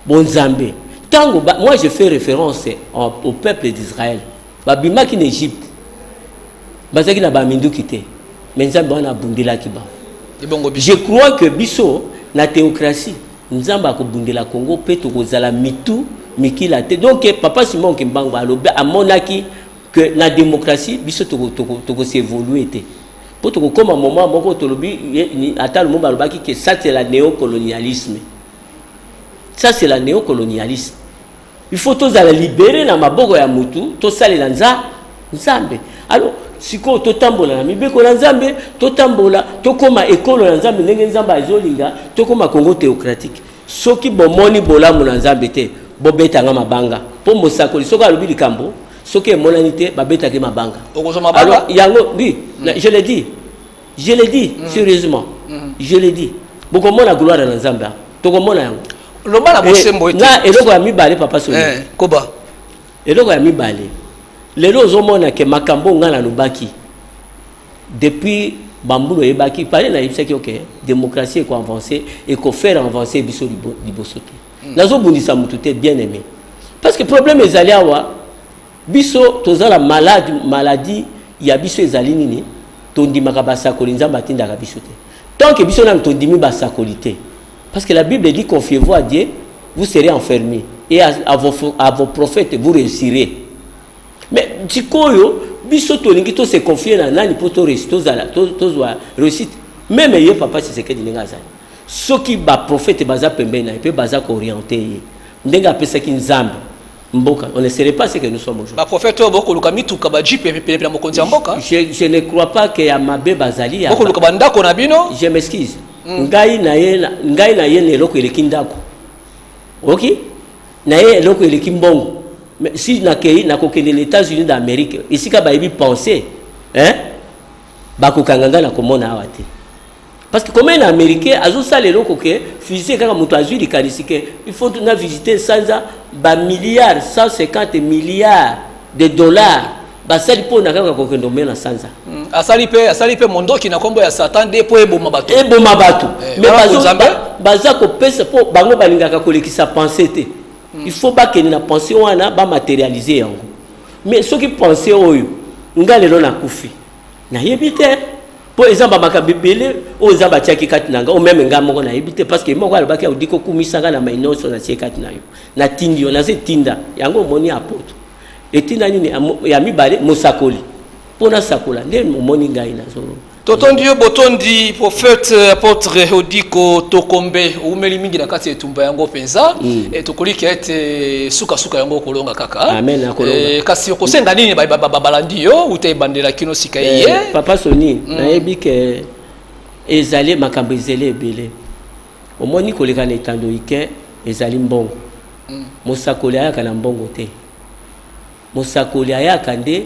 bonzambe. Ntango moi je fais référence au peuple d'Israël, babimaki na Égypte, bazalaki na baminduki te, mais Nzambe wana abundelaki bango. Je crois que biso na théocratie, Nzambe akobundela Congo mpe tokozala mitu mikila te. Donc papa Simon Kimbangu alobi, amonaki que na démocratie biso tokos'évoluer te, mpo tokokóma moment moko tolobi, ata Lumumba alobaki que ça, c'est la néocolonialisme, ça, c'est la néocolonialisme. Il faut tozala libéré na maboko ya mutu, tosalela Nzambe. Alors sikoyo totambola na mibeko na Nzambe, totambola, tokóma ekolo na Nzambe ndenge Nzambe azolinga, tokóma Congo théocratique. Soki bomoni bolamu na Nzambe te, bobetanga mabanga, mpo mosakoli soki alobi likambo, soki emonani te, babetaki mabanga. Alors yango, oui, je le dis, je le dis sérieusement, je le dis, bokomona gloire na Nzambe, tokomona yango. Loba na bosembo. Ete na eloko ya mibale, papa Soni. Koba. Eloko ya mibale, lelo ozomona ke makambo ngai nalobaki depuis bambula, oyebaki pale, nayebisaki ok, démocratie ekoavance, ekofaire avancer biso liboso te. Nazobundisa motu te, bien aimé, parce que problème ezali awa, biso toza na malade. Maladie ya biso ezali nini? Tondimaka basakoli Nzambe atindaka biso te. Tant que biso nanu tondimi basakoli te, parce que la Bible dit: confiez-vous à Dieu, vous serez enfermés, et à vos prophètes, vous réussirez. Mais sikoyo biso tolingi tose confier na nani mpo tozala, tozwa réussite? Même ye papa Tshisekedi, ndenge azali, soki baprophète baza pembeni na ye mpe baza koorienter ye ndenge apesaki Nzambe mboka, on ne serait pas ce que nous sommes aujourd'hui. Baprophète oyo bokoluka mituka, bajeep penepene na mokonzi ya mboka. Je ne crois pas que ya mabe bazali. Bokoluka bandako na bino. Je m'excuse, ngai na ye na eloko eleki ndako, ok, na ye eloko eleki mbongo. Mais si nakei, nakokende na États-Unis d'Amérique, esika bayebi penser, hein? Bakokanga ngai na komona awa te, parce que comment un Américain azosala eloko ke fusée kaka moto azwi likanisi ke il faut na visiter sanza, bamilliard, 150 milliards de dollars basali mpona kaka kokende omena sanza? Asali mpe mondoki na nkombo ya Satan nde mpo eboma bato. Eboma bato. Mais baza kopesa mpo bango balingaka kolekisa pensée te. Il faut bakende na pensée wana, bamatérialiser yango. Mais soki pensée oyo, nga lelo nakufi, nayebi te, mpo eza bamakambo ebele oyo Nzambe atiaki kati na nga, o même nga moko nayebi te, parce que moko alobaki audi kokumisanga na mai nyonso natie kati na yo, natindi yo, naza etinda yango. Omoni apôtre, etinda nini? Ya mibale, mosakoli, mpo nasakola nde omoni ngai nazo. Totondi yo, botondi, prophète apôtre Odiko Tokombe. Oumeli mingi na kati ya etumba yango mpenza. Tokoliki ete sukasuka yango okolonga kaka. Amen, nakolonga. Kasi okosenga nini balandi yo uta ebandela kino sika ye? Papa Soni, nayebi ke ezali makambo ezali ebele. Omoni, koleka na etando ike ezali mbongo. Mosakoli ayaka na mbongo te, mosakoli ayaka nde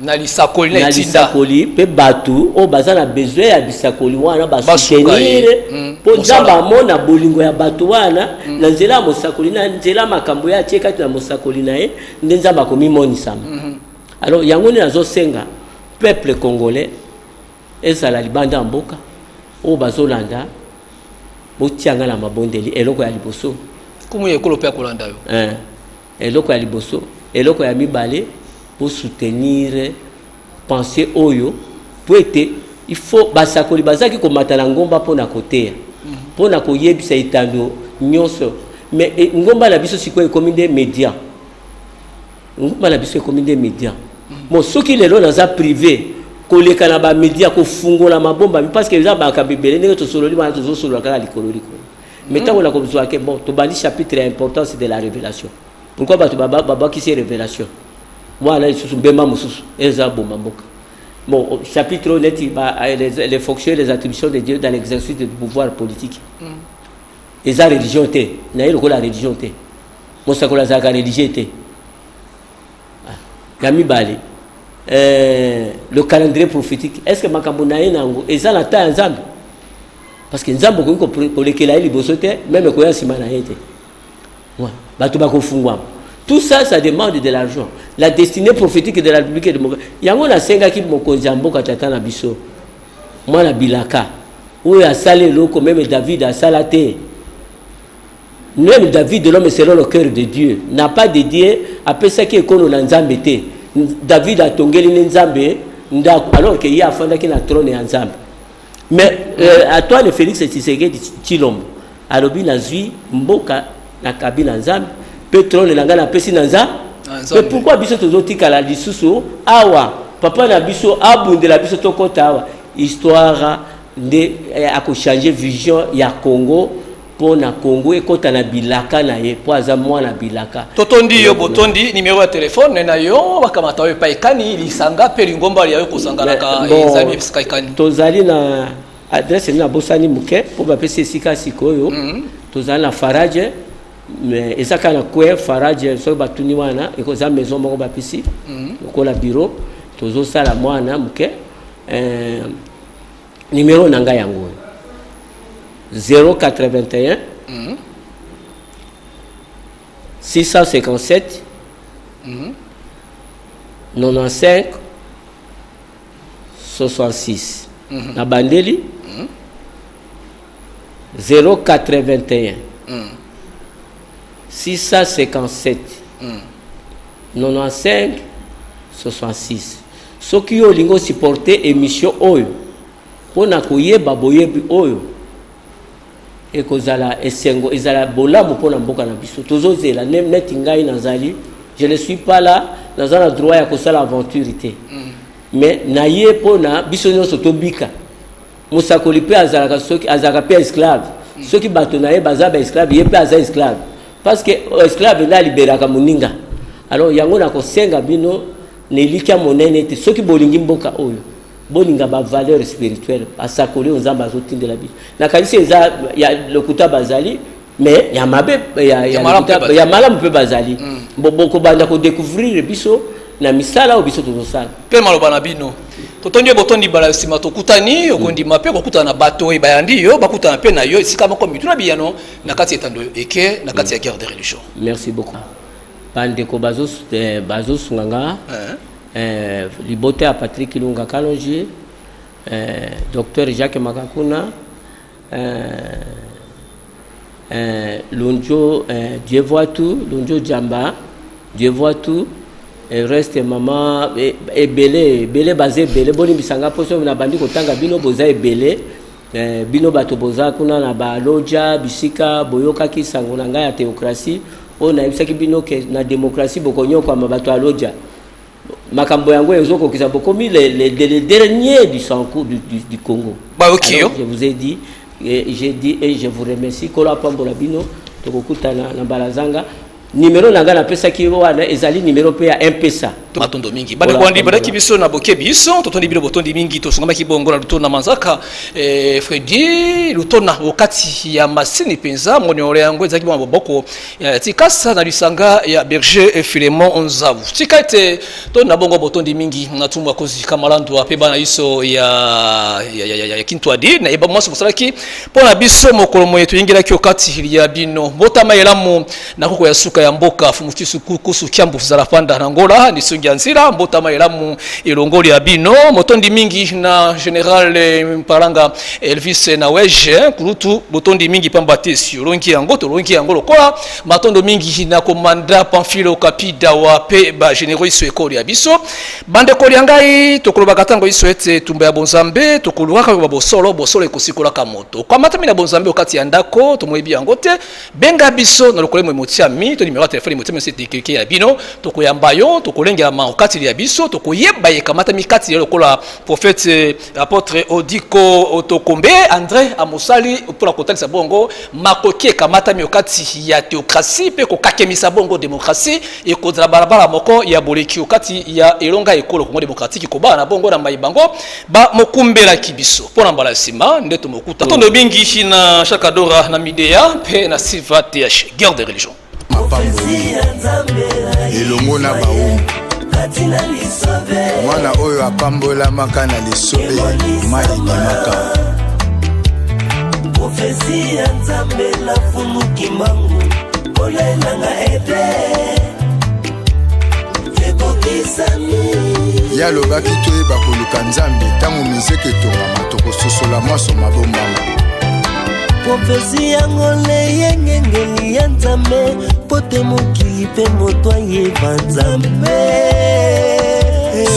na lisakoli, na na etinda. Lisakoli mpe bato oyo baza na besoin ya bisakoli wana Basuka basoutenir ye. Mpo Mosala. Nzambe amona bolingo ya bato wana na nzela ya mosakoli, na nzela ya makambo ye atie kati na mosakoli na ye, nde Nzambe akomimonisama. Alors yango nde nazosenga peuple congolais, ezala libanda ya mboka, oyo bazolanda, botianga na mabondeli. Eloko ya liboso. Kumu ya ekolo mpe akolanda yo. Eloko ya liboso. Eloko ya mibale, bosoutenir pensée oyo, po ete il faut basakoli bazalaki komata na ngomba mpona koteya, mpona koyebisa etando nyonso. Mais ngomba na biso sikoyo ekomi nde média, ngomba na biso ekomi nde média. Bon, soki lelo naza privé Koleka na ba media, kofungola mabombami, parce que eza makambo ebele ndenge tosololi wana, tozosolola kaka likolo likolo. Mais ntango nakozwa ke bon, tobandi chapitre ya importance de la révélation, pourquoi bato babakisi révélation wana lisusu? Mbemba mosusu eza boma mboka. Bon, chapitre oyo neti les fonctions et les attributions de Dieu dans l'exercice du pouvoir politique, eza religion te. Naye lokola religion te, mosakoli azalaka religieux te. Ya mibale, le calendrier prophétique. Est ce que makambo na ye na yango eza na ta ya Nzambe? Parce que Nzambe okoki kolekela ye liboso te, même koya nsima na ye te. Ouais. Bato bakofungwama. Tout ça, ça demande de l'argent. La destinée prophétique de la République démocratique, yango nasengaki mokonzi ya mboka, tata na biso, mwana bilaka oyo asala eloko même David asala te. Même David, l'homme selon le cœur de Dieu, n'a pas dédié, apesaki ekolo na Nzambe te. David atongeli ne Nzambe ndako alors que ye afandaki na trône ya Nzambe. Mais Antoine Félix Tshisekedi Tshilombo alobi: nazwi mboka, nakabi na Nzambe, mpe trône na ngai napesi na Nzambe. Nzambe. Mais pourquoi biso tozotikala lisusu awa? Papa na biso abundela biso tokɔta awa. Histoire nde akochange vision ya Congo mpo na Congo ekɔta na bilaka na ye, mpo aza mwana bilaka. Totondi yo botondi. Nimero ya telefone na yo, bakamata oyo epai ekani lisanga mpe lingomba ya yo kosanganaka? Bon, ezali esika ekani? Tozali na adresse nini, nabosani moke, mpo bapesi esika sikoyo. Tozali na Farage, mais eza kaka na coin Farage. Soki batuni wana, ekoza maison moko bapesi lokola bureau, tozosala mwana moke. Numéro na ngai yango oyo: 081 657 95 66. Na bandeli: 081 657 95 66. Soki yo olingi osupporte émission oyo mpona koyeba boyebi oyo, ekozala esengo, ezala bolamu mpona mboka na biso. Tozozela neti ngai nazali, je ne suis pas là, naza na droit ya kosala aventure te, mais naye mpona biso nyonso tobika. Mosakoli mpe azalaka, soki azalaka mpe esclave, soki bato na ye baza baesclave, ye mpe aza esclave, parce que esclave nde aliberaka moninga. Alors yango nakosenga bino na elikya monene ete soki bolingi mboka oyo, bolinga bavaleur spirituelle, basakoli oyo Nzambe azotindela biso. Nakanisi eza ya lokuta bazali, mais ya mabe ya malamu mpe lokuta- bazali. Ya malamu mpe bazali. Bokobanda kodécouvrir biso na misala oyo biso tozosala. Mpe maloba na bino, totondi yo botondi. Bala nsima tokutani, okondima mpe kokutana na bato oyo bayandi yo, bakutana mpe na yo esika moko, mituna biyano na kati ya etando eke na kati ya guerre de religion. Merci beaucoup, bandeko bazosunga nga. Hein? Libota ya Patrick Ilunga Kalonji, docteur Jacques Makakuna, Lunjo, Dieu voit tout, Lunjo Jamba, Dieu voit tout, et reste mama ebele ebele, baza ebele. Bolimbisanga mpo soki nabandi kotanga bino, boza ebele. Bino bato boza kuna na baloja, bisika boyokaki sango na ngai ya théocratie oyo nayebisaki bino ke na démocratie bokonyokwama. Bato ya loja, makambo yango ezokokisa, bokomi le dernier du sanku du Congo. Bayoki yo. Alors, je vous ai dit et j'ai dit et je vous remercie. Kolo apambola bino. Tokokutana na mbala zanga. Nimero na ngai napesaki wana ezali nimero mpe ya M-Pesa. Matondo mingi, bandeko bandi bandaki biso na boke biso. Totondi bino botondi mingi. Tosongamaki bongo na Lutona Manzaka, Fredi Lutona okati ya masini mpenza. Moniore yango ezalaki bongo maboko ya tikasa na lisanga ya berger Filemon Nzavu. Tika ete to na bongo botondi mingi na tumbu akozi kamalandwa mpe bana biso ya Kintwadi na yeba mwasi bosalaki mpo na biso mokolo moye toyingelaki okati ya bino. Mbotama elamu na koko ya suka ya mboka fumutisu kusu kiambu zala panda na Ngola nisongi ya nzila. Mbotama elamu elongoli ya bino. Motondi mingi na général Mpalanga Elvis Nawege kulutu, botondi mingi pamba te si olongi yango, tolongi yango lokola. Matondo mingi na komanda Pamphilo Kapidawa mpe bagénéraux iso ekolo ya biso. Bandeko ya ngai, tokolobaka ntango iso ete tumba ya bonzambe, tokolukaka koyeba bosolo. Bosolo ekosikolaka moto. Okamatami na bonzambe okati ya ndako, tomoyebi yango te. Benga biso na lokolo emotiami to nimero ya telefone emotiami osi ekeke ya bino. Tokoyamba yo, tokolengela. kokamatama okati ya biso, tokoyeba ekamatami kati ya lokola prophète apôtre Odiko Otokombe André amosali mpona kotalisa bongo makoki ekamatami okati ya théocratie mpe kokakemisa bongo démocratie ekozala balabala moko ya boleki okati ya elonga ekolo Congo démocratique kobala na bongo na mai bango bamokumbelaki biso mpona mbala nsima nde tomokuta. Tondo mingi na Chakadora na Midea mpe na Silva TH guerre de religion. Mapamboli elongo na bawumbu, mwana oyo apambolamaka na lisobe mai ebimaka. Profesi ya Nzambe na fumuki mangu mpona elanga ete ekokisami. Ye alobaki toyeba koluka Nzambe ntango miziki etongama, tokososola mwaso mabombama. Profesi yango leyengengeli ya Nzambe mpo te mokili mpe moto ayeba Nzambe.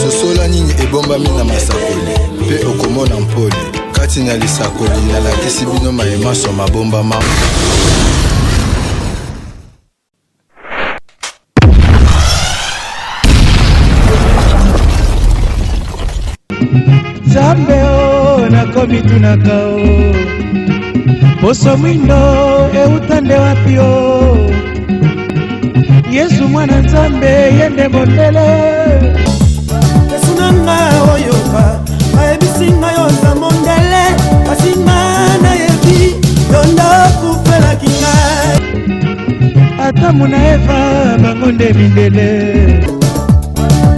Sosola nini ebombami na masakoli mpe okomona mpole kati na lisakoli. Nalakisi bino maye maso mabombama. Nzambe o, nakomitunaka o, poso mwindo euta nde wapi o? Yesu mwana Nzambe, ye nde mondele. Yesu na nga oyoka, bayebisi ngai oza mondele, kasi nga nayebi yo nde okufelaki ngai. Adamu na Eva bango nde mindele.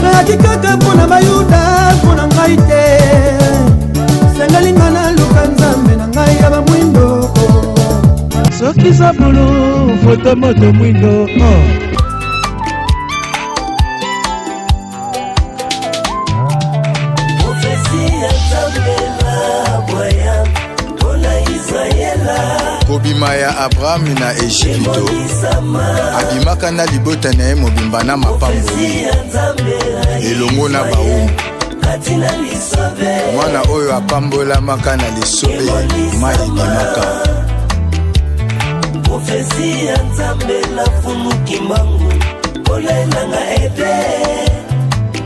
Nayaki kaka mpo na Bayuda, mpo na ngai te. Sengeli nga naluka Nzambe na ngai ya bamwindo. Soki zabulu foto moto mwindo, oh. Profesi ya Nzambe na bwaya mpo na Israela. Kobima ya Abrahami na Ejipito, abimaka na libota na ye mobimba na mapamboli elongo na bawumbu, mwana oyo apambolamaka na lisobe mai ebimaka. Profesi ya Nzambe na fumuki mangu mpona elanga ete.